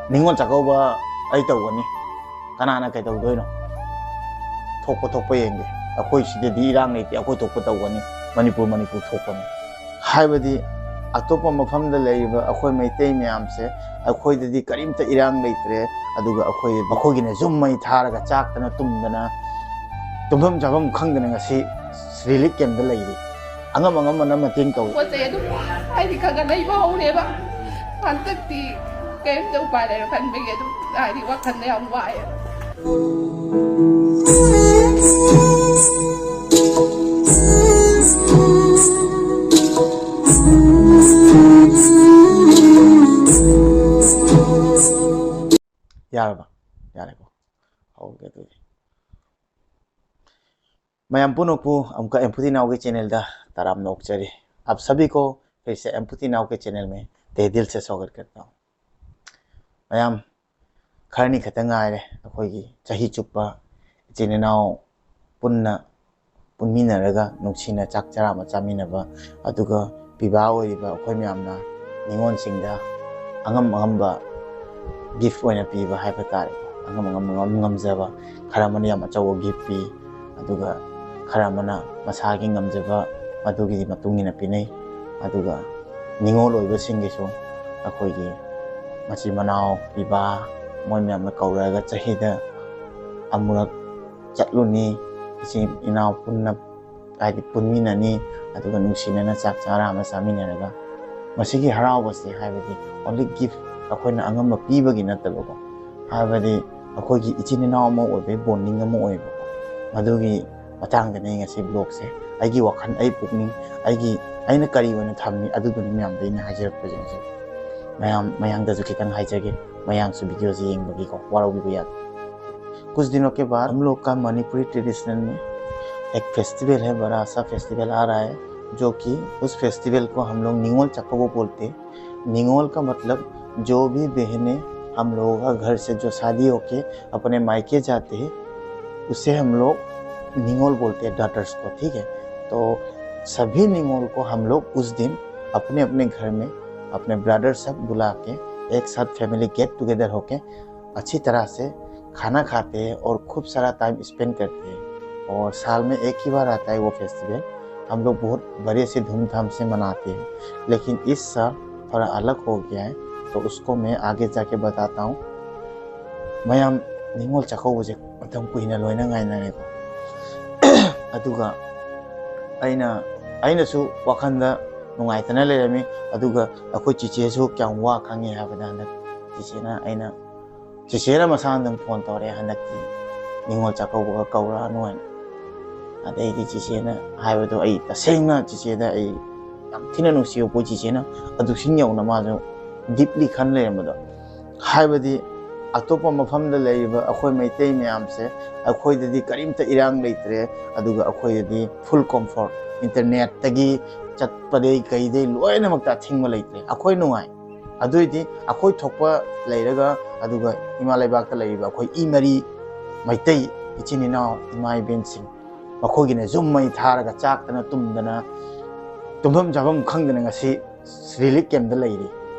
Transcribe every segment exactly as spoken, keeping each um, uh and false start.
ꯅꯤꯉꯣꯜ ꯆꯥꯛꯀꯧꯕ ꯑꯩ ꯇꯧꯒꯅꯤ, ꯀꯅꯥꯅ ꯀꯩꯗꯧꯗꯣꯏꯅꯣ? ꯊꯣꯛꯄ ꯊꯣꯛꯄ ꯌꯦꯡꯒꯦ, ꯑꯩꯈꯣꯏ ꯁꯤꯗꯗꯤ ꯏꯔꯥꯡ ꯂꯩꯇꯦ, ꯑꯩꯈꯣꯏ ꯊꯣꯛꯄ ꯇꯧꯒꯅꯤ, ꯃꯅꯤꯄꯨꯔ ꯃꯅꯤꯄꯨꯔ ꯊꯣꯛꯄꯅꯤ ꯍꯥꯏꯕꯗꯤ꯫ ꯑꯇꯣꯞꯄ ꯃꯐꯝꯗ ꯂꯩꯔꯤꯕ ꯑꯩꯈꯣꯏ ꯃꯩꯇꯩ ꯃꯌꯥꯝꯁꯦ, ꯑꯩꯈꯣꯏꯗꯗꯤ ꯀꯔꯤꯝꯇ ꯏꯔꯥꯡ ꯂꯩꯇ꯭ꯔꯦ, ꯑꯗꯨꯒ ꯑꯩꯈꯣꯏ, ꯑꯩꯈꯣꯏꯒꯤꯅ ꯌꯨꯝ ꯃꯩ ꯊꯥꯔꯒ ꯆꯥꯛꯇꯅ ꯇꯨꯝꯗꯅ ꯇꯨꯝꯐꯝ ꯆꯥꯐꯝ ꯈꯪꯗꯅ ꯉꯁꯤ ꯔꯤꯂꯤꯐ ꯀꯦꯝꯞꯇ ꯂꯩꯔꯤ꯫ ꯑꯉꯝ ꯑꯉꯝꯕꯅ ꯃꯇꯦꯡ ꯇꯧꯏ꯫ ꯄꯣꯠ ꯆꯩ ꯑꯗꯨꯝ ꯍꯥꯏꯗꯤ ꯈꯔ ꯈꯔ ꯂꯩꯕ ꯍꯧꯔꯦꯕ꯫ ꯍꯟꯗꯛꯇꯤ ꯀꯔꯤꯝꯇ ꯎꯄꯥꯏ ꯂꯩꯔꯣꯏ ꯈꯟꯕꯒꯤ ꯑꯗꯨꯝ ꯍꯥꯏꯗꯤ ꯋꯥꯈꯜꯗ ꯌꯥꯝ ꯋꯥꯏꯑꯦꯕ꯫ ꯌꯥꯔꯕ? ꯌꯥꯔꯦꯀꯣ꯫ ꯍꯧꯔꯒꯦ ꯑꯗꯨꯗꯤ꯫ ꯃꯌꯥꯝ ꯄꯨꯝꯅꯃꯛꯄꯨ ꯑꯃꯨꯛꯀ ꯑꯦꯝꯄꯨꯇꯤ ꯅꯥꯎꯒꯤ ꯆꯦꯅꯦꯜꯗ ꯇꯔꯥꯝꯅ ꯑꯣꯛꯆꯔꯤ꯫ आप सभी को फिर से एम्पति नाव के चैनल में तहे दिल से स्वागत करता हूँ। ꯃꯌꯥꯝ, ꯈꯔꯅꯤ ꯈꯛꯇ ꯉꯥꯏꯔꯦ ꯑꯩꯈꯣꯏꯒꯤ ꯆꯍꯤ ꯆꯨꯞꯄ ꯏꯆꯤꯟ ꯏꯅꯥꯎ ꯄꯨꯟꯅ ꯄꯨꯟꯃꯤꯟꯅꯔꯒ ꯅꯨꯡꯁꯤꯅ ꯆꯥꯛ ꯆꯔꯥ ꯑꯃ ꯆꯥꯃꯤꯟꯅꯕ, ꯑꯗꯨꯒ ꯄꯤꯕꯥ ꯑꯣꯏꯔꯤꯕ ꯑꯩꯈꯣꯏ ꯃꯌꯥꯝꯅ ꯅꯤꯉꯣꯜꯁꯤꯡꯗ ꯑꯉꯝ ꯑꯉꯝꯕ ꯒꯤꯐ ꯑꯣꯏꯅ ꯄꯤꯕ ꯍꯥꯏꯕ ꯇꯥꯔꯦ꯫ ꯑꯉꯝ ꯑꯉꯝꯕ ꯉꯝ ꯉꯝꯖꯕ, ꯈꯔ ꯑꯃꯅ ꯌꯥꯝ ꯑꯆꯧꯕ ꯒꯤꯐ ꯄꯤ, ꯑꯗꯨꯒ ꯈꯔ ꯑꯃꯅ ꯃꯁꯥꯒꯤ ꯉꯝꯖꯕ ꯃꯗꯨꯒꯤ ꯃꯇꯨꯡ ꯏꯟꯅ ꯄꯤꯅꯩ꯫ ꯑꯗꯨꯒ ꯅꯤꯉꯣꯜ ꯑꯣꯏꯕꯁꯤꯡꯒꯤꯁꯨ ꯑꯩꯈꯣꯏꯒꯤ ꯃꯆꯤꯟ ꯃꯅꯥꯎ ꯄꯤꯕꯥ ꯃꯣꯏ ꯃꯌꯥꯝꯅ ꯀꯧꯔꯛꯑꯒ ꯆꯍꯤꯗ ꯑꯃꯨꯔꯛ ꯆꯠꯂꯨꯅꯤ, ꯏꯆꯤꯟ ꯏꯅꯥꯎ ꯄꯨꯟꯅ ꯍꯥꯏꯗꯤ ꯄꯨꯟꯃꯤꯟꯅꯅꯤ, ꯑꯗꯨꯒ ꯅꯨꯡꯁꯤꯅꯅ ꯆꯥꯛ ꯆꯔꯥ ꯑꯃ ꯆꯥꯃꯤꯟꯅꯔꯒ꯫ ꯃꯁꯤꯒꯤ ꯍꯔꯥꯎꯕꯁꯦ ꯍꯥꯏꯕꯗꯤ only gift, ꯑꯩꯈꯣꯏꯅ ꯑꯉꯝꯕ ꯄꯤꯕꯒꯤ ꯅꯠꯇꯕꯀꯣ, ꯍꯥꯏꯕꯗꯤ ꯑꯩꯈꯣꯏꯒꯤ ꯏꯆꯤꯟ ꯏꯅꯥꯎ ꯑꯃ ꯑꯣꯏꯕꯒꯤ bonding ꯑꯃ ꯑꯣꯏꯌꯦꯕꯀꯣ꯫ ꯃꯗꯨꯒꯤ ꯃꯇꯥꯡꯗꯅꯦ ꯉꯁꯤ vlogꯁꯦ꯫ ꯑꯩꯒꯤ ꯋꯥꯈꯜ, ꯑꯩ ꯄꯨꯛꯅꯤꯡ, ꯑꯩꯒꯤ, ꯑꯩꯅ ꯀꯔꯤ ꯑꯣꯏꯅ ꯊꯝꯃꯤ ꯑꯗꯨꯗꯨꯅꯤ ꯃꯌꯥꯝꯗ ꯑꯩꯅ ꯍꯥꯏꯖꯔꯛꯄꯁꯦ ꯉꯁꯤ꯫ ꯃꯌꯥꯝ ꯃꯌꯥꯡꯗꯁꯨ ꯈꯤꯇꯪ ꯍꯥꯏꯖꯒꯦ, ꯃꯌꯥꯡꯁꯨ videoꯁꯦ ꯌꯦꯡꯕꯒꯤꯀꯣ, ꯋꯥꯔꯧꯕꯤꯕ ꯌꯥꯗꯦ꯫ कुछ दिनों के बाद हम लोग का मणिपुरी ट्रेडिशनल में एक फेस्टिवल है, बड़ा सा फेस्टिवल आ रहा है, जो कि उस फेस्टिवल को हम लोग निंगोल चक्को बोलते हैं। निंगोल का मतलब जो भी बहनें हम लोगों का घर से जो शादी होके अपने मायके जाते हैं, उसे हम लोग निंगोल बोलते हैं, डॉटर्स को, ठीक है। तो सभी निंगोल को हम लोग उस दिन अपने अपने घर में अपने ब्रदर सब बुला के एक साथ फैमिली गेट टुगेदर होके अच्छी तरह से खाना खाते हैं और खूब सारा टाइम स्पेंड करते हैं। और साल में एक ही बार आता है वो फेस्टिवल। हम लोग बहुत बड़े से धूमधाम से मनाते हैं, लेकिन इस साल थोड़ा अलग हो गया है, तो उसको मैं आगे जाके बताता हूँ। ꯃꯌꯥꯝ, ꯅꯤꯉꯣꯜ ꯆꯥꯛꯀꯧꯕꯁꯦ ꯃꯇꯝ ꯀꯨꯏꯅ ꯂꯣꯏꯅ ꯉꯥꯏꯅꯔꯦꯀꯣ꯫ ꯑꯗꯨꯒ ꯑꯩꯅ, ꯑꯩꯅꯁꯨ ꯋꯥꯈꯜꯗ ꯅꯨꯡꯉꯥꯏꯇꯅ ꯂꯩꯔꯝꯃꯤ꯫ ꯑꯗꯨꯒ ꯑꯩꯈꯣꯏ ꯆꯤꯆꯦꯁꯨ ꯀꯌꯥꯝ ꯋꯥ ꯈꯪꯉꯤ ꯍꯥꯏꯕꯗ, ꯍꯟꯗꯛ ꯆꯤꯆꯦꯅ, ꯑꯩꯅ, ꯆꯤꯆꯦꯅ ꯃꯁꯥꯅ ꯑꯗꯨꯝ ꯐꯣꯟ ꯇꯧꯔꯛꯑꯦ, "ꯍꯟꯗꯛꯇꯤ ꯅꯤꯉꯣꯜ ꯆꯥꯛꯀꯧꯕꯒ ꯀꯧꯔꯛꯑꯅꯨ" ꯍꯥꯏꯅ꯫ ꯑꯗꯩꯗꯤ ꯆꯤꯆꯦꯅ ꯍꯥꯏꯕꯗꯣ ꯑꯩ ꯇꯁꯦꯡꯅ ꯆꯤꯆꯦꯗ ꯑꯩ ꯌꯥꯝ ꯊꯤꯅ ꯅꯨꯡꯁꯤꯕ ꯄꯣꯠ, ꯆꯤꯆꯦꯅ ꯑꯗꯨ ꯁꯤꯟ ꯌꯧꯅ ꯃꯥꯁꯨ ꯗꯤꯞꯂꯤ ꯈꯟ ꯂꯩꯔꯝꯕꯗꯣ꯫ ꯍꯥꯏꯕꯗꯤ ꯑꯇꯣꯞꯄ ꯃꯐꯝꯗ ꯂꯩꯔꯤꯕ ꯑꯩꯈꯣꯏ ꯃꯩꯇꯩ ꯃꯌꯥꯝꯁꯦ, ꯑꯩꯈꯣꯏꯗꯗꯤ ꯀꯔꯤꯝꯇ ꯏꯔꯥꯡ ꯂꯩꯇ꯭ꯔꯦ, ꯑꯗꯨꯒ ꯑꯩꯈꯣꯏꯗꯗꯤ ꯐꯨꯜ ꯀꯝꯐꯣꯔꯠ, ꯏꯟꯇꯔꯅꯦꯠꯇꯒꯤ ꯆꯠꯄꯗꯩ ꯀꯩꯗꯩ ꯂꯣꯏꯅꯃꯛꯇ ꯑꯊꯤꯡꯕ ꯂꯩꯇ꯭ꯔꯦ, ꯑꯩꯈꯣꯏ ꯅꯨꯡꯉꯥꯏ꯫ ꯑꯗꯨꯏꯗꯤ ꯑꯩꯈꯣꯏ ꯊꯣꯛꯄ ꯂꯩꯔꯒ, ꯑꯗꯨꯒ ꯏꯃꯥ ꯂꯩꯕꯥꯛꯇ ꯂꯩꯔꯤꯕ ꯑꯩꯈꯣꯏ ꯏ ꯃꯔꯤ ꯃꯩꯇꯩ ꯏꯆꯤꯟ ꯏꯅꯥꯎ ꯏꯃꯥ ꯏꯕꯦꯟꯁꯤꯡ, ꯃꯈꯣꯏꯒꯤꯅ ꯌꯨꯝ ꯃꯩ ꯊꯥꯔꯒ ꯆꯥꯛꯇꯅ ꯇꯨꯝꯗꯅ ꯇꯨꯝꯐꯝ ꯆꯥꯐꯝ ꯈꯪꯗꯅ ꯉꯁꯤ ꯔꯤꯂꯤꯐ ꯀꯦꯝꯗ ꯂꯩꯔꯤ꯫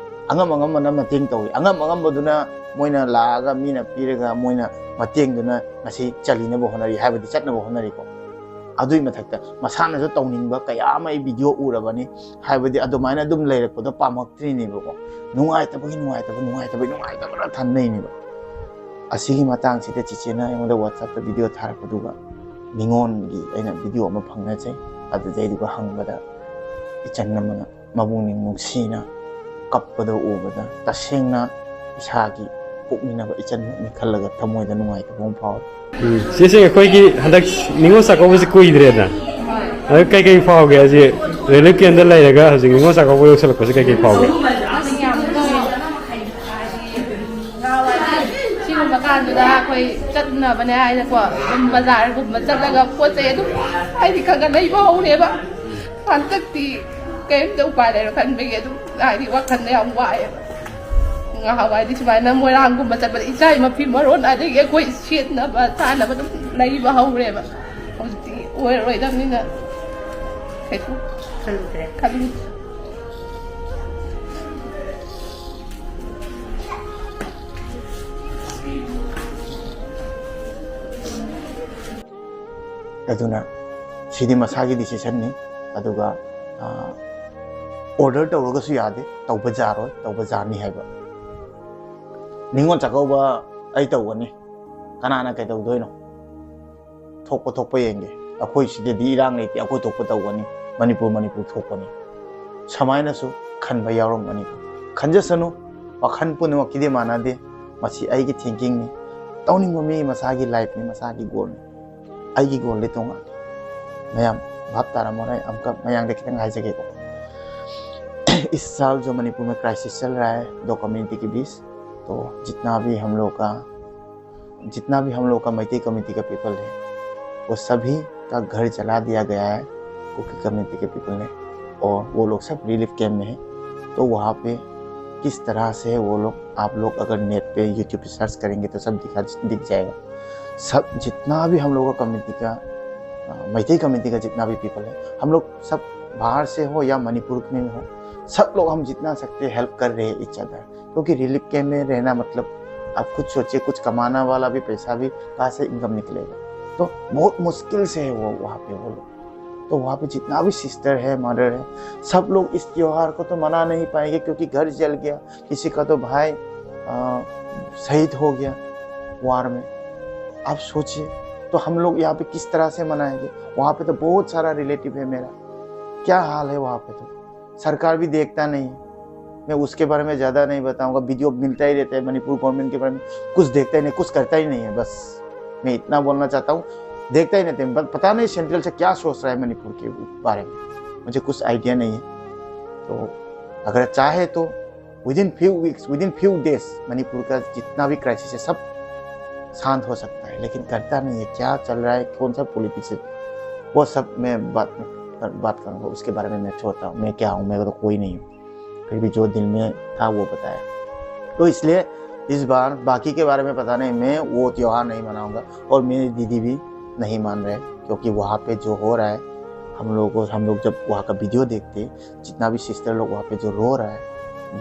ꯑꯉꯝ ꯑꯉꯝꯕꯅ ꯃꯇꯦꯡ ꯇꯧꯏ꯫ ꯑꯉꯝ ꯑꯉꯝꯕꯗꯨꯅ ꯃꯣꯏꯅ ꯂꯥꯛꯑꯒ ꯃꯤꯅ ꯄꯤꯔꯒ ꯃꯣꯏꯅ ꯃꯇꯦꯡꯗꯨꯅ ꯉꯁꯤ ꯆꯜꯂꯤꯅꯕ ꯍꯣꯠꯅꯔꯤ, ꯍꯥꯏꯕꯗꯤ ꯆꯠꯅꯕ ꯍꯣꯠꯅꯔꯤꯀꯣ꯫ ꯑꯗꯨꯒꯤ ꯃꯊꯛꯇ ꯃꯁꯥꯅꯁꯨ ꯇꯧꯅꯤꯡꯕ ꯀꯌꯥ ꯑꯃ ꯑꯩ ꯚꯤꯗꯤꯑꯣ ꯎꯔꯕꯅꯤ꯫ ꯍꯥꯏꯕꯗꯤ ꯑꯗꯨꯃꯥꯏꯅ ꯑꯗꯨꯝ ꯂꯩꯔꯛꯄꯗꯣ ꯄꯥꯝꯃꯛꯇ꯭ꯔꯤꯅꯦꯕꯀꯣ꯫ ꯅꯨꯡꯉꯥꯏꯇꯕꯒꯤ ꯅꯨꯡꯉꯥꯏꯇꯕ, ꯅꯨꯡꯉꯥꯏꯇꯕꯒꯤ ꯅꯨꯡꯉꯥꯏꯇꯕꯅ ꯊꯟꯅꯩꯅꯦꯕ꯫ ꯑꯁꯤꯒꯤ ꯃꯇꯥꯡꯁꯤꯗ ꯆꯤꯆꯦꯅ ꯑꯩꯉꯣꯟꯗ WhatsApp-ꯇ ꯚꯤꯗꯤꯑꯣ ꯊꯥꯔꯛꯄꯗꯨꯒ ꯅꯤꯉꯣꯜꯒꯤ ꯑꯩꯅ ꯚꯤꯗꯤꯑꯣ ꯑꯃ ꯐꯪꯅꯖꯩ꯫ ꯑꯗꯨꯗꯩꯗꯨꯒ ꯍꯪꯕꯗ ꯏꯆꯟ ꯑꯃꯅ ꯃꯕꯨꯡꯅꯤꯡ ꯅꯨꯡꯁꯤꯅ ꯀꯞꯄꯗꯣ ꯎꯕꯗ ꯇꯁꯦꯡꯅ ꯏꯁꯥꯒꯤ ꯄꯣꯛꯃꯤꯟꯅꯕ ꯏꯆꯟꯃꯛꯅꯤ ꯈꯜꯂꯒ ꯊꯃꯣꯏꯗ ꯅꯨꯡꯉꯥꯏꯇꯕ ꯑꯃ ꯐꯥꯎꯏ꯫ ꯎꯝ꯫ ꯁꯤꯁꯦ ꯑꯩꯈꯣꯏꯒꯤ ꯍꯟꯗꯛ ꯅꯤꯉꯣꯜ ꯆꯥꯛꯀꯧꯕꯁꯦ ꯀꯨꯏꯗ꯭ꯔꯦꯅ꯫ ꯑꯗꯣ ꯀꯩꯀꯩ ꯐꯥꯎꯒꯦ? ꯍꯧꯖꯤꯛ ꯔꯤꯂꯤꯐ ꯀꯦꯝꯗ ꯂꯩꯔꯒ ꯍꯧꯖꯤꯛ ꯅꯤꯉꯣꯜ ꯆꯥꯛꯀꯧꯕ ꯌꯧꯁꯜꯂꯛꯄꯁꯦ ꯀꯩꯀꯩ ꯐꯥꯎꯒꯦ? ꯑꯁ, ꯌꯥꯝ ꯅꯨꯡꯉꯥꯏ꯫ ꯍꯥꯏꯗꯤ, ꯅꯍꯥꯟꯋꯥꯏꯗꯤ ꯁꯤꯒꯨꯝꯕ ꯀꯥꯟꯗꯨꯗ ꯑꯩꯈꯣꯏ ꯆꯠꯅꯕꯅꯦ ꯍꯥꯏꯅꯀꯣ, ꯑꯗꯨꯝ ꯕꯖꯥꯔꯒꯨꯝꯕ ꯆꯠꯂꯒ ꯄꯣꯠ ꯆꯩ ꯑꯗꯨꯝ, ꯍꯥꯏꯗꯤ, ꯈꯔ ꯈꯔ ꯂꯩꯕ ꯍꯧꯔꯦꯕ꯫ ꯍꯟꯗꯛꯇꯤ ꯀꯔꯤꯝꯇ ꯎꯄꯥꯏ ꯂꯩꯔꯣꯏ ꯈꯟꯕꯒꯤ ꯑꯗꯨꯝ, ꯍꯥꯏꯗꯤ, ꯋꯥꯈꯜꯗ ꯌꯥꯝ ꯋꯥꯏꯑꯦꯕ꯫ ꯉꯍꯥꯟꯋꯥꯏꯗꯤ ꯁꯨꯃꯥꯏꯅ ꯃꯣꯏꯔꯥꯡꯒꯨꯝꯕ ꯆꯠꯄꯗ ꯏꯆꯥꯒꯤ ꯃꯐꯤ ꯃꯔꯣꯟ, ꯑꯗꯒꯤ ꯑꯩꯈꯣꯏ ꯁꯦꯠꯅꯕ ꯆꯥꯅꯕ ꯑꯗꯨꯝ ꯂꯩꯕ ꯍꯧꯔꯦꯕ꯫ ꯍꯧꯖꯤꯛꯇꯤ ꯑꯣꯏꯔꯔꯣꯏꯗꯕꯅꯤꯅ ꯀꯩꯁꯨ ꯈꯜꯂꯨꯗ꯭ꯔꯦ꯫ ꯈꯜꯂꯨꯗ꯭ꯔꯦ꯫ ꯑꯗꯨꯅ ꯁꯤꯗꯤ ꯃꯁꯥꯒꯤ decision ꯅꯤ꯫ ꯑꯗꯨꯒ order ꯇꯧꯔꯒꯁꯨ ꯌꯥꯗꯦ, ꯇꯧꯕ ꯌꯥꯔꯣꯏ, ꯇꯧꯕ ꯌꯥꯅꯤ ꯍꯥꯏꯕ꯫ ꯅꯤꯉꯣꯜ ꯆꯥꯛꯀꯧꯕ ꯑꯩ ꯇꯧꯒꯅꯤ, ꯀꯅꯥꯅ ꯀꯩꯗꯧꯗꯣꯏꯅꯣ? ꯊꯣꯛꯄ ꯊꯣꯛꯄ ꯌꯦꯡꯒꯦ꯫ ꯑꯩꯈꯣꯏ ꯁꯤꯗꯗꯤ ꯏꯔꯥꯡ ꯂꯩꯇꯦ, ꯑꯩꯈꯣꯏ ꯊꯣꯛꯄ ꯇꯧꯒꯅꯤ꯫ ꯃꯅꯤꯄꯨꯔ ꯃꯅꯤꯄꯨꯔ ꯊꯣꯛꯄꯅꯤ꯫ ꯁꯨꯃꯥꯏꯅꯁꯨ ꯈꯟꯕ ꯌꯥꯎꯔꯝꯒꯅꯤ꯫ ꯈꯟꯖꯁꯅꯨ, ꯋꯥꯈꯜ ꯄꯨꯝꯅꯃꯛꯀꯤꯗꯤ ꯃꯥꯟꯅꯗꯦ꯫ ꯃꯁꯤ ꯑꯩꯒꯤ thinking ꯅꯤ꯫ ꯇꯧꯅꯤꯡꯕ ꯃꯤ ꯃꯁꯥꯒꯤ life ꯅꯤ, ꯃꯁꯥꯒꯤ goal ꯅꯤ꯫ ꯑꯩꯒꯤ goal ꯗꯤ ꯇꯣꯉꯥꯟ꯫ ꯃꯌꯥꯝ ꯚꯥꯞ ꯇꯥꯔꯝꯃꯔꯣꯏ꯫ ꯑꯃꯨꯛꯀ ꯃꯌꯥꯝꯗ ꯈꯤꯇꯪ ꯍꯥꯏꯖꯒꯦꯀꯣ꯫ इस साल जो मणिपुर में क्राइसिस चल रहा है दो कम्युनिटी के बीच, तो जितना भी हम लोग का जितना भी हम लोग का मैतेई कम्युनिटी का पीपल है, वो सभी का घर जला दिया गया है कुकी कम्युनिटी के पीपल ने। और वो लोग सब रिलीफ कैंप में है। तो वहाँ पे किस तरह से वो लोग, आप लोग अगर नेट पे, यूट्यूब पे सर्च करेंगे तो सब दिखा दिख जाएगा। सब जितना भी हम लोगों का कम्युनिटी का, मैतेई कम्युनिटी का जितना भी पीपल है, हम लोग सब बाहर से हो या मणिपुर में हो, सब लोग हम जितना सकते हैं हेल्प कर रहे हैं ईच अदर। क्योंकि रिलीफ कैंप में रहना मतलब, आप खुद सोचिए, कुछ कमाना वाला भी पैसा भी कहाँ से इनकम निकलेगा? तो बहुत मुश्किल से है वो वहाँ पे, वो लोग। तो वहाँ पे जितना भी सिस्टर है, मदर है, सब लोग इस त्यौहार को तो मना नहीं पाएंगे, क्योंकि घर जल गया, किसी का तो भाई शहीद हो गया वार में। आप सोचिए, तो हम लोग यहाँ पे किस तरह से मनाएंगे? वहाँ पे तो बहुत सारा रिलेटिव है मेरा, क्या हाल है वहाँ पे? तो सरकार भी देखता नहीं है। मैं उसके बारे में ज़्यादा नहीं बताऊंगा। वीडियो मिलता ही रहता है मणिपुर गवर्नमेंट के बारे में, कुछ देखता ही नहीं, कुछ करता ही नहीं है। बस मैं इतना बोलना चाहता हूँ, देखता ही नहीं थे। पता नहीं सेंट्रल से क्या सोच रहा है मणिपुर के बारे में, मुझे कुछ आइडिया नहीं है। तो अगर चाहे तो with in few weeks, with in few days Manipur का जितना भी क्राइसिस है, सब शांत हो सकता है, लेकिन करता नहीं है। क्या चल रहा है, कौन सा पॉलिटिक्स है, वो सब मैं बात बात करूँगा। उसके बारे में मैं छोटा हूँ, मैं क्या हूँ, मैं तो कोई नहीं हूँ। फिर भी जो दिल में था वो बताया। तो इसलिए इस बार बाकी के बारे में पता नहीं, मैं वो त्यौहार नहीं मनाऊंगा और मेरी दीदी भी नहीं मान रहे, क्योंकि वहाँ पे जो हो रहा है, हम लोगों को हम लोग जब वहाँ का वीडियो देखते, जितना भी सिस्टर लोग वहाँ पे जो रो रहा है,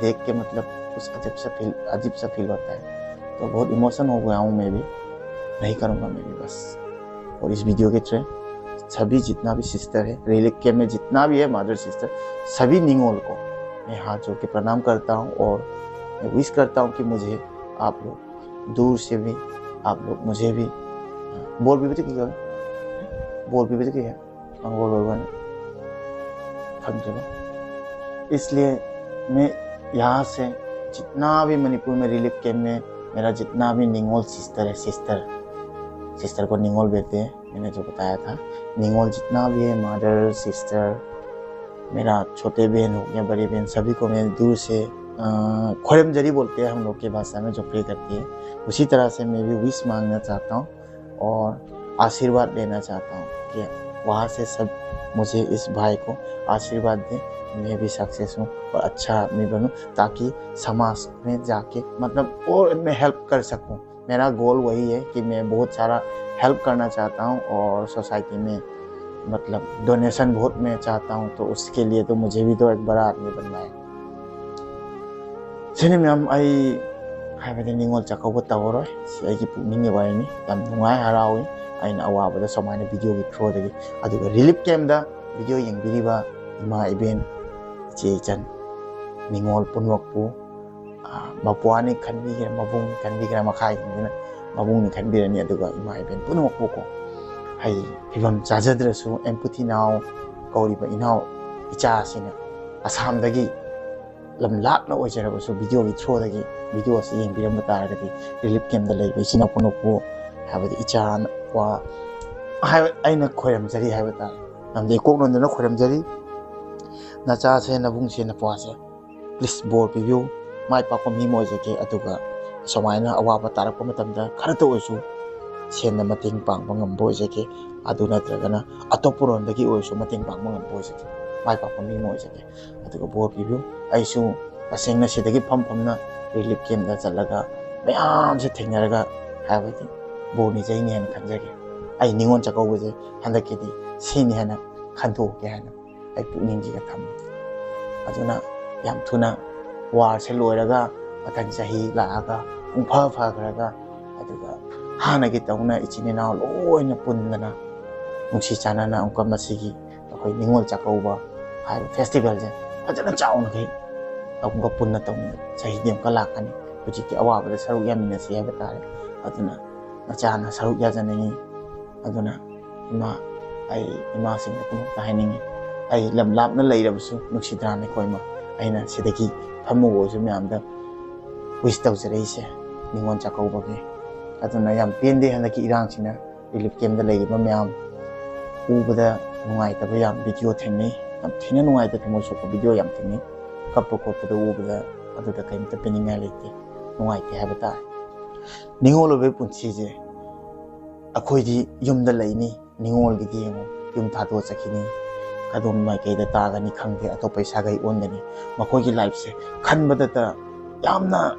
देख के मतलब कुछ अजीब सा फील अजीब सा फील होता है। तो बहुत इमोशन हो गया हूँ मैं भी, नहीं करूँगा मैं भी बस। और इस वीडियो के थ्रू सभी जितना भी सिस्टर है, रिलीफ कैंप में जितना भी है मदर सिस्टर, सभी निंगोल को मैं हाथ जोड़ के प्रणाम करता हूँ और मैं विश करता हूँ कि मुझे आप लोग दूर से भी, आप लोग मुझे भी बोल भी बेटे क्या, बोल भी बेटे क्या, मंगोल और बने, खत्म करो। इसलिए मैं यहाँ से जितना भी मणिपुर में रिलीफ कैंप में मेरा जितना भी निंगोल सिस्टर है, सिस्टर, सिस्टर को निंगोल बोलते हैं, मैंने जो बताया था, निंगोल जितना भी है, मदर, सिस्टर, मेरा छोटे बहन हो गया, बड़े बहन, सभी को मैं दूर से अ, खोरमजरी बोलते हैं हम लोग के भाषा में, जो प्रे करती है, उसी तरह से मैं भी विश मांगना चाहता हूँ और आशीर्वाद लेना चाहता हूँ कि वहाँ से सब मुझे, इस भाई को आशीर्वाद दें, मैं भी सक्सेस हूँ और अच्छा आदमी बनूँ, ताकि समाज में जाके, मतलब, और मैं हेल्प कर सकूँ। मेरा गोल वही है कि मैं बहुत सारा हेल्प करना चाहता हूँ और सोसाइटी में, मतलब, डोनेशन बहुत मैं चाहता हूँ, तो उसके लिए तो मुझे भी तो एक बड़ा आदमी बनना है꯫ ꯁꯤꯅꯤ ꯃꯌꯥꯝ, ꯑꯩ ꯍꯥꯏꯕꯗꯤ ꯅꯤꯉꯣꯜ ꯆꯥꯛꯀꯧꯕ ꯇꯧꯔꯔꯣꯏ꯫ ꯁꯤ ꯑꯩꯒꯤ ꯄꯨꯛꯅꯤꯡꯒꯤ ꯋꯥꯔꯤꯅꯤ꯫ ꯌꯥꯝ ꯅꯨꯡꯉꯥꯏ, ꯍꯔꯥꯎꯏ꯫ ꯑꯩꯅ ꯑꯋꯥꯕꯗ ꯁꯨꯃꯥꯏꯅ ꯚꯤꯗꯤꯑꯣꯒꯤ ꯊ꯭ꯔꯨꯗꯒꯤ, ꯑꯗꯨꯒ ꯔꯤꯂꯤꯐ ꯀꯦꯝꯗ ꯚꯤꯗꯤꯑꯣ ꯌꯦꯡꯕꯤꯔꯤꯕ ꯏꯃꯥ ꯏꯕꯦꯟ, ꯏꯆꯦ ꯏꯆꯟ, ꯅꯤꯉꯣꯜ ꯄꯨꯝꯅꯃꯛꯄꯨ, ꯑ, ꯃꯄ꯭ꯋꯥꯅꯤ ꯈꯟꯕꯤꯒꯦꯔꯥ, ꯃꯕꯨꯡꯅꯤ ꯈꯟꯕꯤꯒꯦꯔꯥ, ꯃꯈꯥꯒꯤꯁꯤꯡꯁꯤꯅ ꯃꯕꯨꯡꯅꯤ ꯈꯟꯕꯤꯔꯅꯤ꯫ ꯑꯗꯨꯒ ꯏꯃꯥ ꯏꯕꯦꯟ ꯄꯨꯝꯅꯃꯛꯄꯨꯀꯣ, ꯍꯥꯏꯗꯤ ꯐꯤꯕꯝ ꯆꯥꯖꯗ꯭ꯔꯁꯨ ꯑꯦꯝꯄꯨꯊꯤ ꯅꯥꯎ ꯀꯧꯔꯤꯕ ꯏꯅꯥꯎ ꯏꯆꯥꯁꯤꯅ ꯑꯁꯥꯝꯗꯒꯤ ꯂꯝ ꯂꯥꯞꯅ ꯑꯣꯏꯖꯔꯕꯁꯨ ꯚꯤꯗꯤꯑꯣꯒꯤ ꯊ꯭ꯔꯨꯗꯒꯤ ꯚꯤꯗꯤꯑꯣ ꯑꯁꯤ ꯌꯦꯡꯕꯤꯔꯝꯕ ꯇꯥꯔꯒꯗꯤ, ꯔꯤꯂꯤꯐ ꯀꯦꯝꯗ ꯂꯩꯕ ꯏꯆꯤꯟ ꯏꯅꯥꯎ ꯄꯨꯝꯅꯃꯛꯄꯨ, ꯍꯥꯏꯕꯗꯤ ꯏꯆꯥ ꯋꯥ ꯍꯥꯏꯕ, ꯑꯩꯅ ꯈꯣꯏꯔꯝꯖꯔꯤ ꯍꯥꯏꯕ ꯇꯥꯔꯦ꯫ ꯂꯝꯗꯤ ꯀꯣꯛ ꯅꯣꯟꯗꯨꯅ ꯈꯣꯏꯔꯝꯖꯔꯤ꯫ ꯅꯆꯥꯁꯦ, ꯅꯕꯨꯡꯁꯦ, ꯅꯄ꯭ꯋꯥꯁꯦ, ꯄ꯭ꯂꯤꯖ ꯕꯣꯔ ꯄꯤꯕꯤꯌꯨ, ꯃꯥꯏ ꯄꯥꯛꯄ ꯃꯤ ꯑꯃ ꯑꯣꯏꯖꯒꯦ, ꯑꯗꯨꯒ ꯁꯨꯃꯥꯏꯅ ꯑꯋꯥꯕ ꯇꯥꯔꯛꯄ ꯃꯇꯝꯗ ꯈꯔꯇ ꯑꯣꯏꯔꯁꯨ ꯁꯦꯟꯗ ꯃꯇꯦꯡ ꯄꯥꯡꯕ ꯉꯝꯕ ꯑꯣꯏꯖꯒꯦ, ꯑꯗꯨ ꯅꯠꯇ꯭ꯔꯒꯅ ꯑꯇꯣꯞꯄ ꯔꯣꯝꯗꯒꯤ ꯑꯣꯏꯔꯁꯨ ꯃꯇꯦꯡ ꯄꯥꯡꯕ ꯉꯝꯕ ꯑꯣꯏꯖꯒꯦ, ꯃꯥꯏ ꯄꯥꯛꯄ ꯃꯤ ꯑꯃ ꯑꯣꯏꯖꯒꯦ꯫ ꯑꯗꯨꯒ ꯕꯣꯔ ꯄꯤꯕꯤꯌꯨ꯫ ꯑꯩꯁꯨ ꯇꯁꯦꯡꯅ ꯁꯤꯗꯒꯤ ꯐꯝ ꯐꯝꯅ ꯔꯤꯂꯤꯐ ꯀꯦꯝꯗ ꯆꯠꯂꯒ ꯃꯌꯥꯝꯁꯦ ꯊꯦꯡꯅꯔꯒ, ꯍꯥꯏꯕꯗꯤ, ꯕꯣꯔ ꯅꯤꯖꯩꯅꯤ ꯍꯥꯏꯅ ꯈꯟꯖꯒꯦ꯫ ꯑꯩ ꯅꯤꯉꯣꯜ ꯆꯥꯛꯀꯧꯕꯁꯦ ꯍꯟꯗꯛꯀꯤꯗꯤ ꯁꯤꯅꯤ ꯍꯥꯏꯅ ꯈꯟꯗꯣꯛꯀꯦ ꯍꯥꯏꯅ ꯑꯩ ꯄꯨꯛꯅꯤꯡꯁꯤꯗ ꯊꯝꯃꯤ꯫ ꯑꯗꯨꯅ ꯌꯥꯝ ꯊꯨꯅ ꯋꯥꯔꯁꯦ ꯂꯣꯏꯔꯒ ꯃꯊꯪ ꯆꯍꯤ ꯂꯥꯛꯑꯒ ꯄꯨꯡꯐ ꯐꯈ꯭ꯔꯒ, ꯑꯗꯨꯒ ꯍꯥꯟꯅꯒꯤ ꯇꯧꯅ ꯏꯆꯤꯟ ꯏꯅꯥꯎ ꯂꯣꯏꯅ ꯄꯨꯟꯗꯅ ꯅꯨꯡꯁꯤ ꯆꯥꯟꯅꯅ ꯑꯃꯨꯛꯀ ꯃꯁꯤꯒꯤ ꯑꯩꯈꯣꯏ ꯅꯤꯉꯣꯜ ꯆꯥꯛꯀꯧꯕ ꯍꯥꯏꯕ ꯐꯦꯁꯇꯤꯚꯦꯜꯁꯦ ꯐꯖꯅ ꯆꯥꯎꯅꯈꯩ ꯑꯃꯨꯛꯀ ꯄꯨꯟꯅ ꯇꯧꯃꯤꯟꯅ ꯆꯍꯤꯗꯤ ꯑꯃꯨꯛꯀ ꯂꯥꯛꯀꯅꯤ꯫ ꯍꯧꯖꯤꯛꯀꯤ ꯑꯋꯥꯕꯗ ꯁꯔꯨꯛ ꯌꯥꯃꯤꯟꯅꯁꯤ ꯍꯥꯏꯕ ꯇꯥꯔꯦ꯫ ꯑꯗꯨꯅ ꯃꯆꯥꯅ ꯁꯔꯨꯛ ꯌꯥꯖꯅꯤꯡꯉꯤ꯫ ꯑꯗꯨꯅ ꯏꯃꯥ, ꯑꯩ ꯏꯃꯥꯁꯤꯡꯗ ꯄꯨꯝꯅꯃꯛꯇ ꯍꯥꯏꯅꯤꯡꯉꯤ, ꯑꯩ ꯂꯝ ꯂꯥꯞꯅ ꯂꯩꯔꯕꯁꯨ ꯅꯨꯡꯁꯤꯗ꯭ꯔꯥ ꯅꯈꯣꯏꯃ? ꯑꯩꯅ ꯁꯤꯗꯒꯤ ꯐꯝꯃꯨꯕ ꯑꯣꯏꯁꯨ ꯃꯌꯥꯝꯗ ꯋꯤꯁ ꯇꯧꯖꯔꯛꯏꯁꯦ ꯅꯤꯉꯣꯜ ꯆꯥꯛꯀꯧꯕꯒꯤ꯫ ꯑꯗꯨꯅ ꯌꯥꯝ ꯄꯦꯟꯗꯦ ꯍꯟꯗꯛꯀꯤ ꯏꯔꯥꯡꯁꯤꯅ꯫ ꯔꯤꯂꯤꯐ ꯀꯦꯝꯗ ꯂꯩꯔꯤꯕ ꯃꯌꯥꯝ ꯎꯕꯗ ꯅꯨꯡꯉꯥꯏꯇꯕ ꯌꯥꯝ ꯚꯤꯗꯤꯑꯣ ꯊꯦꯡꯅꯩ, ꯌꯥꯝ ꯊꯤꯅ ꯅꯨꯡꯉꯥꯏꯇ, ꯊꯃꯣꯏ ꯁꯣꯛꯄ ꯚꯤꯗꯤꯑꯣ ꯌꯥꯝ ꯊꯦꯡꯅꯩ꯫ ꯀꯞꯄ ꯈꯣꯠꯄꯗ ꯎꯕꯗ ꯑꯗꯨꯗ ꯀꯔꯤꯝꯇ ꯄꯤꯅꯤꯡꯉꯥꯏ ꯂꯩꯇꯦ, ꯅꯨꯡꯉꯥꯏꯇꯦ ꯍꯥꯏꯕ ꯇꯥꯔꯦ꯫ ꯅꯤꯡꯉꯣꯜ ꯑꯣꯏꯕꯒꯤ ꯄꯨꯟꯁꯤꯁꯦ ꯑꯩꯈꯣꯏꯗꯤ ꯌꯨꯝꯗ ꯂꯩꯅꯤ, ꯅꯤꯡꯉꯣꯜꯒꯤꯗꯤ ꯌꯦꯡꯉꯨ, ꯌꯨꯝ ꯊꯥꯗꯣꯛꯑ ꯆꯠꯈꯤꯅꯤ, ꯀꯗꯣꯝ ꯃꯥꯏꯀꯩꯗ ꯇꯥꯒꯅꯤ ꯈꯪꯗꯦ, ꯑꯇꯣꯞꯄ ꯏꯁꯥꯒꯩ ꯑꯣꯟꯒꯅꯤ꯫ ꯃꯈꯣꯏꯒꯤ ꯂꯥꯏꯐꯁꯦ ꯈꯟꯕꯗꯇ ꯌꯥꯝꯅ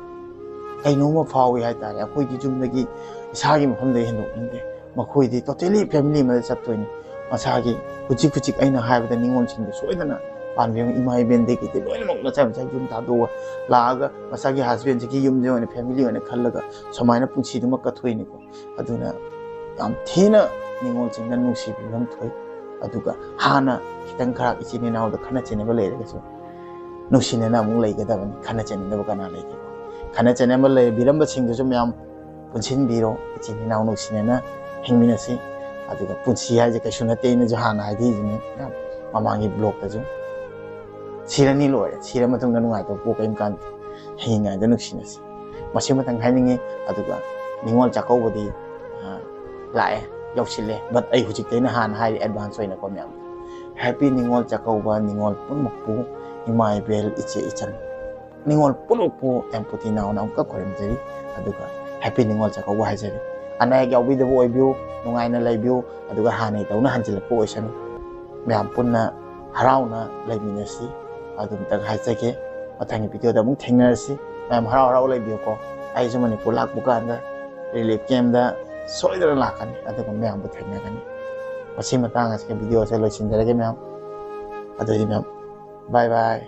ꯀꯩꯅꯣꯝꯃ ꯐꯥꯎꯏ ꯍꯥꯏꯇꯥꯔꯦ꯫ ꯑꯩꯈꯣꯏꯗꯤ ꯌꯨꯝꯗꯒꯤ, ꯏꯁꯥꯒꯤ ꯃꯐꯝꯗꯒꯤ ꯍꯦꯟꯗꯣꯛꯅꯤꯡꯗꯦ꯫ ꯃꯈꯣꯏꯗꯤ ꯇꯣꯇꯦꯂꯤ ꯐꯦꯃꯤꯂꯤ ꯑꯃꯗ ꯆꯠꯇꯣꯏꯅꯤ꯫ ꯃꯁꯥꯒꯤ ꯍꯧꯖꯤꯛ ꯍꯧꯖꯤꯛ ꯑꯩꯅ ꯍꯥꯏꯕꯗ ꯅꯤꯡꯉꯣꯜꯁꯤꯡꯗꯣ ꯁꯣꯏꯗꯅ ꯄꯥꯟꯕꯤꯔꯝꯒꯅꯤ꯫ ꯏꯃꯥ ꯏꯕꯦꯟꯗꯒꯤꯗꯤ ꯂꯣꯏꯅꯃꯛ ꯃꯆꯥ ꯃꯆꯥꯒꯤ ꯌꯨꯝ ꯊꯥꯗꯣꯛꯑꯒ ꯂꯥꯛꯑꯒ ꯃꯁꯥꯒꯤ ꯍꯁꯕꯦꯟꯁꯤꯒꯤ ꯌꯨꯝꯁꯦ ꯑꯣꯏꯅ ꯐꯦꯃꯤꯂꯤ ꯑꯣꯏꯅ ꯈꯜꯂꯒ ꯁꯨꯃꯥꯏꯅ ꯄꯨꯟꯁꯤꯗꯨꯃ ꯀꯠꯊꯣꯛꯏꯅꯤꯀꯣ꯫ ꯑꯗꯨꯅ ꯌꯥꯝ ꯊꯤꯅ ꯅꯤꯡꯉꯣꯜꯁꯤꯡꯅ ꯅꯨꯡꯁꯤꯕꯤꯐꯝ ꯊꯣꯛꯏ꯫ ꯑꯗꯨꯒ ꯍꯥꯟꯅ ꯈꯤꯇꯪ ꯈꯔ ꯏꯆꯤꯟ ꯏꯅꯥꯎꯗ ꯈꯠꯅ ꯆꯩꯅꯕ ꯂꯩꯔꯒꯁꯨ ꯅꯨꯡꯁꯤꯅꯅ ꯑꯃꯨꯛ ꯂꯩꯒꯗꯕꯅꯤ꯫ ꯈꯠꯅ ꯆꯩꯅꯗꯕ ꯀꯅꯥ ꯂꯩꯒꯦ? ꯈꯠꯅ ꯆꯩꯅꯕ ꯂꯩꯕꯤꯔꯝꯕꯁꯤꯡꯗꯨꯁꯨ ꯃꯌꯥꯝ ꯄꯨꯟꯁꯤꯟꯕꯤꯔꯣ꯫ ꯏꯆꯤꯟ ꯏꯅꯥꯎ ꯅꯨꯡꯁꯤꯅꯅ ꯍꯤꯡꯃꯤꯟꯅꯁꯤ꯫ ꯑꯗꯨꯒ ꯄꯨꯟꯁꯤ ꯍꯥꯏꯁꯦ ꯀꯩꯁꯨ ꯅꯠꯇꯦ, ꯑꯩꯅꯁꯨ ꯍꯥꯟꯅ ꯍꯥꯏꯕꯤꯔꯤꯗꯨꯅꯤ ꯃꯌꯥꯝ ꯃꯃꯥꯡꯒꯤ ꯕ꯭ꯂꯣꯛꯇꯁꯨ꯫ ꯁꯤꯔꯅꯤ ꯂꯣꯏꯔꯦ, ꯁꯤꯔ ꯃꯇꯨꯡꯗ ꯅꯨꯡꯉꯥꯏꯇꯕ ꯄꯣꯛ ꯀꯔꯤꯝ ꯀꯥꯟꯗꯦ꯫ ꯍꯤꯡꯉꯤꯉꯩꯗ ꯅꯨꯡꯁꯤꯅꯁꯤ꯫ ꯃꯁꯤꯃꯇꯪ ꯍꯥꯏꯅꯤꯡꯉꯤ꯫ ꯑꯗꯨꯒ ꯅꯤꯉꯣꯜ ꯆꯥꯛꯀꯧꯕꯗꯤ, ꯑ, ꯂꯥꯛꯑꯦ, ꯌꯧꯁꯤꯜꯂꯦ, but ꯑꯩ ꯍꯧꯖꯤꯛꯇꯩꯅ ꯍꯥꯟꯅ ꯍꯥꯏꯔꯤ ꯑꯦꯗꯚꯥꯟꯁ ꯑꯣꯏꯅꯀꯣ ꯃꯌꯥꯝ꯫ ꯍꯦꯄꯤ ꯅꯤꯉꯣꯜ ꯆꯥꯛꯀꯧꯕ, ꯅꯤꯉꯣꯜ ꯄꯨꯝꯅꯃꯛꯄꯨ, ꯏꯃꯥ ꯏꯕꯦꯜ, ꯏꯆꯦ ꯏꯆꯟ, ꯅꯤꯉꯣꯜ ꯄꯨꯝꯅꯃꯛꯄꯨ ꯑꯦꯝꯄꯨꯇꯤ ꯅꯥꯎꯅ ꯑꯃꯨꯛꯀ ꯈꯨꯔꯨꯝꯖꯔꯤ꯫ ꯑꯗꯨꯒ ꯍꯦꯄꯤ ꯅꯤꯉꯣꯜ ꯆꯥꯛꯀꯧꯕ ꯍꯥꯏꯖꯔꯤ꯫ ꯑꯅꯥ ꯑꯌꯦꯛ ꯌꯥꯎꯕꯤꯗꯕ ꯑꯣꯏꯕꯤꯌꯨ, ꯅꯨꯡꯉꯥꯏꯅ ꯂꯩꯕꯤꯌꯨ, ꯑꯗꯨꯒ ꯍꯥꯟꯅꯒꯤ ꯇꯧꯅ ꯍꯟꯖꯤꯜꯂꯛꯄ ꯑꯣꯏꯁꯅꯨ꯫ ꯃꯌꯥꯝ ꯄꯨꯟꯅ ꯍꯔꯥꯎꯅ ꯂꯩꯃꯤꯟꯅꯁꯤ꯫ ꯑꯗꯨꯝꯇꯪ ꯍꯥꯏꯖꯒꯦ꯫ ꯃꯊꯪꯒꯤ ꯚꯤꯗꯤꯑꯣꯗ ꯑꯃꯨꯛ ꯊꯦꯡꯅꯔꯁꯤ꯫ ꯃꯌꯥꯝ ꯍꯔꯥꯎ ꯍꯔꯥꯎ ꯂꯩꯕꯤꯌꯨꯀꯣ꯫ ꯑꯩꯁꯨ ꯃꯅꯤꯄꯨꯔ ꯂꯥꯛꯄ ꯀꯥꯟꯗ ꯔꯤꯂꯤꯐ ꯀꯦꯝꯗ ꯁꯣꯏꯗꯅ ꯂꯥꯛꯀꯅꯤ, ꯑꯗꯨꯒ ꯃꯌꯥꯝꯕꯨ ꯊꯦꯡꯅꯒꯅꯤ꯫ ꯃꯁꯤ ꯃꯇꯥꯡ ꯑꯁꯤꯒ ꯚꯤꯗꯤꯑꯣꯁꯦ ꯂꯣꯏꯁꯤꯟꯖꯔꯒꯦ ꯃꯌꯥꯝ꯫ ꯑꯗꯨꯑꯣꯏꯗꯤ ꯃꯌꯥꯝ, ꯕꯥꯏ ꯕꯥꯏ꯫